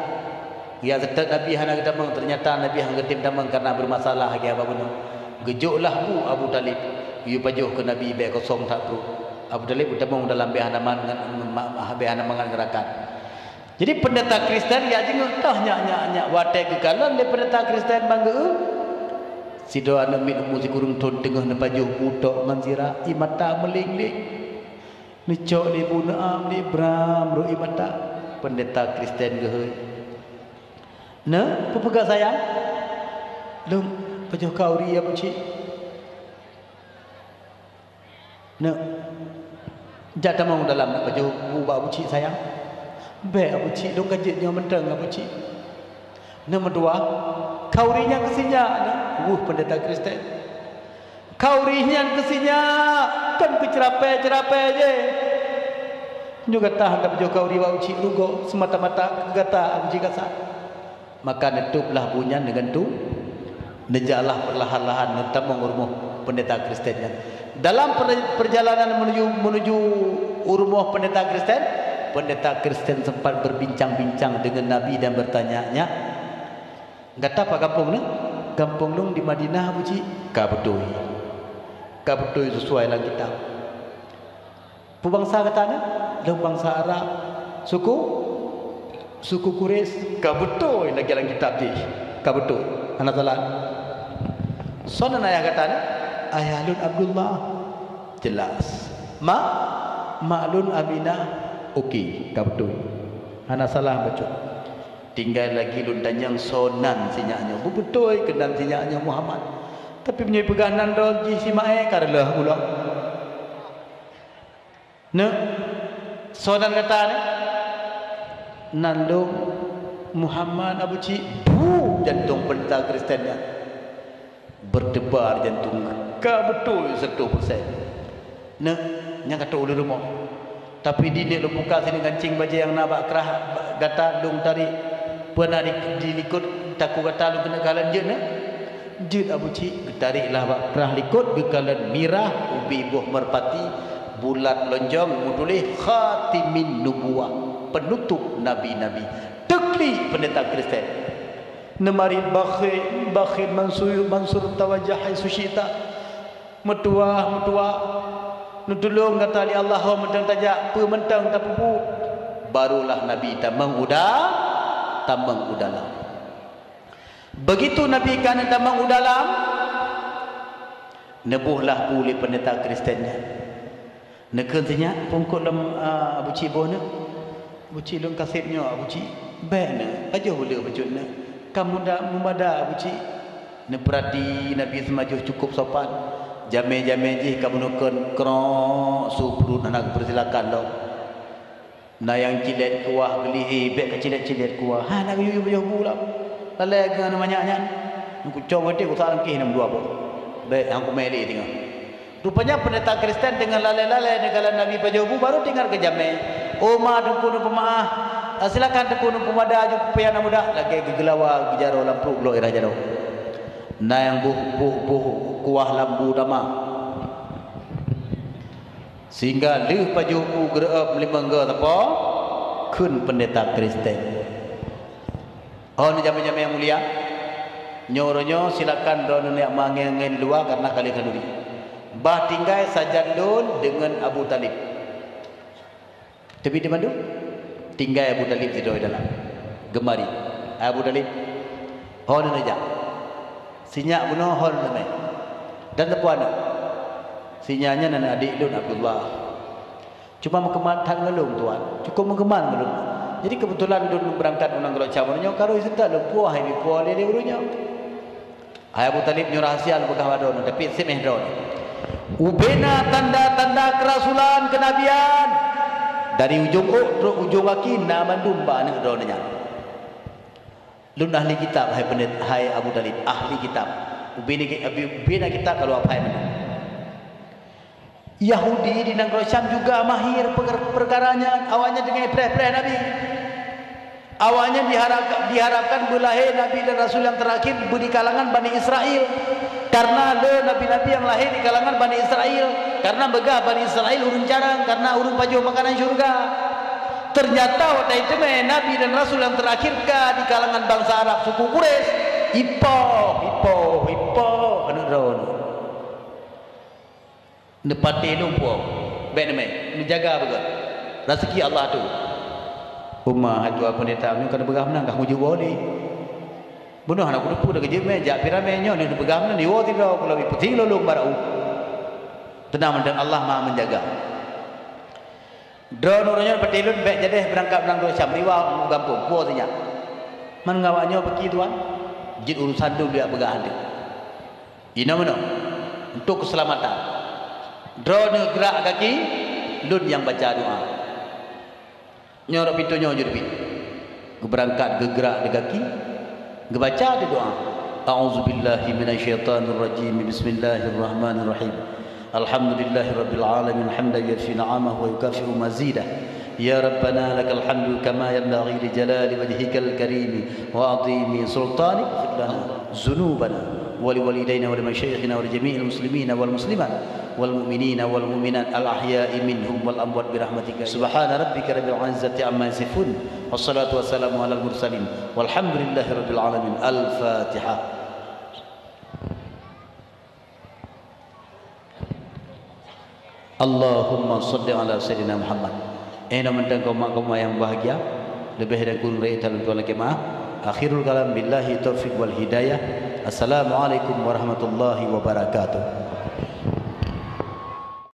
Ya, seutôt Nabi hana geutamong, teunyata Nabi hana geutem tamong kareuna beumasalah lagée haba bunoe. Geujok lah bu Abu Thalib, yue pajoh keu Nabi bék kosong that pruet. Abu Thalib geutamong dalam bék hana man-, ngon, ma-, ma-, bék hana mangat ngon rakan. Jadi, peundeta Kristen ya jingeuk toh nyak, nyak, nyak watée geukalon lé peundeta Kristen ban geu-, sidroe aneuëk miet umu sikureueng thon teungoh neupajoh bu tok ngon sira, ie mata meuléng-léng. Neucok lé bu neuam lé bram rot ie mata. Peundeta Kristen geuhôi. Neuh, peue peugah sayang? Lôn pajoh khauri Abu Chik. Neuh, jak tamong dalam neuh pajoh bu bak Abu Chik sayang. Bék Abu Chik, lôn ka jeuet nyoe mantong Abu Chik. Neuh meutuah, khauri nyan keusinyak neuh, weueh peundeta Kristen. Khauri nyan keusinyak, kon keu ceurapée-ceurapée jih. Nyoe gata han tapajoh khauri bak Abu Chik rugoe, seumata-mata keu gata Abu Chik kasat. Maka neutôb lah bu nyan neugantung, neujaklah peurlahan-lahan neutamong u rumoh peundeta Kristen nyan. Dalam per-, peurjalanan meunuju, meunuju u rumoh peundeta Kristen, peundeta Kristen sempat berbincang-bincang dengan Nabi dan bertanya, "Nyak, gata pat gampông neuh?" "Gampông lôn di Madinah, Abu Chik." "Ka beutôi. Ka beutôi sesuai lam kitab." "Peue bansa gata neuh?" "Lôn bansa Arab." "Suku?" "Suku Quraisy." "Ka beutôi lagée lam kitab jih." "Ka beutôi. Hana salah." "Soe nan ayah gata neuh?" "Ayah lôn Abdullah." "Jelas." "Ma?" "Mak lôn Aminah." "Oke, ka beutôi. Hana salah bacut." "Tinggai lagi lôn tanyong soe nan sinyak nyoe." "Beubeutôi keunan sinyak nyoe Muhammad. Tapi meunyoe peugah nan droe jih si Maé ka reuloh ulôn." "Neuh, soe nan gata neuh?" "Nan lôn Muhammad, Abu Chik." Buh, jantong peundeta Kristen nyan berdebar jantong, ka beutôi seratus persen. "Neuh, nyan ka trok ulôn rumoh. Tapi di neuk lôn buka sineuk gancéng bajée nyang na bak krah gata lôn tarék. Peue na di, di likot takue gata lôn keuneuk kalon jeuet neuh?" Jeuet Abu Chik, geutarek lah bak krah likot, geukalon mirah, ubé boh meurpati, bulat lonjong, meutuléh Khatimin Nubuwah, penutup nabi-nabi. Teuklik peundeta Kristen. Neumarit bakhil, bakhil mansur, mansur tawajjah haitsu syi'ta. Meutuwah, meutuwah. Neutulông gata lé Allah, ho mantong tajak, peue mantong tapeubuet. Barulah Nabi tamong u da-, tamong u dalam. Beugitu Nabi ka neutamong u dalam, neuboh lah bu lé peundeta Kristen nyan. Neukheun sinyak, pungkot lom, a, Abu Chik boh neuh. Abu Chik lôn kaseb nyoe, Abu Chik. Bék neuh, pajoh ulée bacut neuh. Ka muda, meumada Abu Chik. Neupeurati Nabi seumajoh cukup sopan. Jamé-jamé jih ka meunukon krok su pruet hana geupeursilakan lom. Na nyang cilét kuah geulihi, bék ka cilét-cilét kuah. Hana geuyue-yue pajoh bu lom. Lalée geuh manyak nyan. Nyang kucok watée kusak langkéh nam dua boh. Bék, han kumé lé teungoh. Rupanya peundeta Kristen deungon lalée-lalée neukalon Nabi pajoh bu, baru teuingat keu jamé. "Oh ma, Teungku neupeumeu'ah. Ah, silakan Teungku neupeumada aju peue nyang na mudah." Lagée geugeulawa geujaroe lam pruet bloe irah jaroe. Na nyang boh, boh, boh kuah lam bu tamah. Sehingga lheueh pajoh bu geureu'ob limong goe sapo, kheun peundeta Kristen. Oh, ni jamé-jamé nyang mulia, nyoe uroe nyoe silakan droeneuh neujak mangén-ngén luwa kareuna ka lheueh khanuri. Bah tinggai sajan lôn deungon Abu Thalib. Teubiet di mandum? Tinggai Abu Thalib sidroe dalam. Geumari. "Hai Abu Thalib, ho neuneuk jak? Sinyak bunoe ho neuneuk mé? Dan sapeue aneuëk?" "Sinyak nyan aneuëk adék lôn Abdullah. Cuma meukeuman that ngon lôn, Tuan. Cukup meukeuman ngon lôn. Jadi keubeutulan lôn beurangkat u nanggroe Syam uroe nyoe, ka rhot seutôt lôn puwoe hai jipuwoe lé lé ureuëng nyoe." "Hai Abu Thalib, nyoe rahsia lôn peugah bak droeneuh, tapi seumeh droeneuh. Ubena tanda-tanda keurasulan keunabian. Dari ujong ôk trok ujong gaki na mandum bak aneuëk droeneuh nyan. Lôn ahli kitab, hai peunet-, hai Abu Thalib, ahli kitab. Ubena ki-, ubena kitab ka lôn hafai mandum." Yahudi di nanggroe Syam juga mahir peukar-, peukara nyan, awaknyan teungoh preh-preh Nabi. Awaknyan diharap-, diharapkan beulahé Nabi dan Rasul nyang teurakhir beu di kalangan Bani Israel. Karena le nabi-nabi nyang lahé di kalangan Bani Israel, karena beugah Bani Israel ureuëng carông, karena ureuëng pajoh makanan syeuruga. Ternyata watée teumé Nabi dan Rasul nyang terakhir ka di kalangan bansa Arab suku Quraisy, ipoh, ipoh, ipoh aneuk droeneuh. Neupatéh lôn puwoe, bék neumé, neujaga beugét. Raseuki Allah tu. Uma hai tuha peundeta meunyoe ka neupeugah meunan ka meujeuet woe lé. Bunoe hana kuteupeu dah keujeuet mé, jak piramé nyoe neupeugah meunan, iwoe sidroe keu lawét peuting lôn lôn barô. Teunang mantong Allah Maha Menjaga. Droeneuh uroe nyoe patéh lôn bék jadéh beurangkat meunan droe Syam riwa u gampông, puwoe sinyak. Man ngon awak nyoe peuki tuan? Jeuet urusan lôn jak peugah lé. Inoe meunoe, untuk keuseulamatan. Droeneuh geurak gaki, lôn nyang baca doa. Nyoe rot pintoe nyoe jeuet pih. Geubeurangkat geugeurak di gaki, geubaca di doa. A'udzubillahi minasyaitonirrajim. Bismillahirrahmanirrahim. Alhamdulillahirabbil alamin hamdan yuwafi ni'amahu wa yukafi'u mazidah. Ya Rabbana lakal hamdu kama yanbaghi li jalali wajhikal karimi wa 'azimi sultanik. Ighfir lana dzunubana wa liwalidaina wa limasyaikhina wa lijami'il muslimina wal muslimat wal mu'minina wal mu'minat al ahya'i minhum wal amwat bi rahmatika. Subhana rabbika rabbil izzati amma yasifun. Wassalatu wassalamu alal mursalin. Walhamdulillahi rabbil alamin. Al-Fatihah. Allahumma salli ala Sayyidina Muhammad. Eh, na mantong keu mak-keu mak nyang bahagia, leubeh dan kureueng raya talon tuan lakée meu'ah. Akhirul kalam, billahi taufiq wal hidayah. Assalamualaikum warahmatullahi wabarakatuh.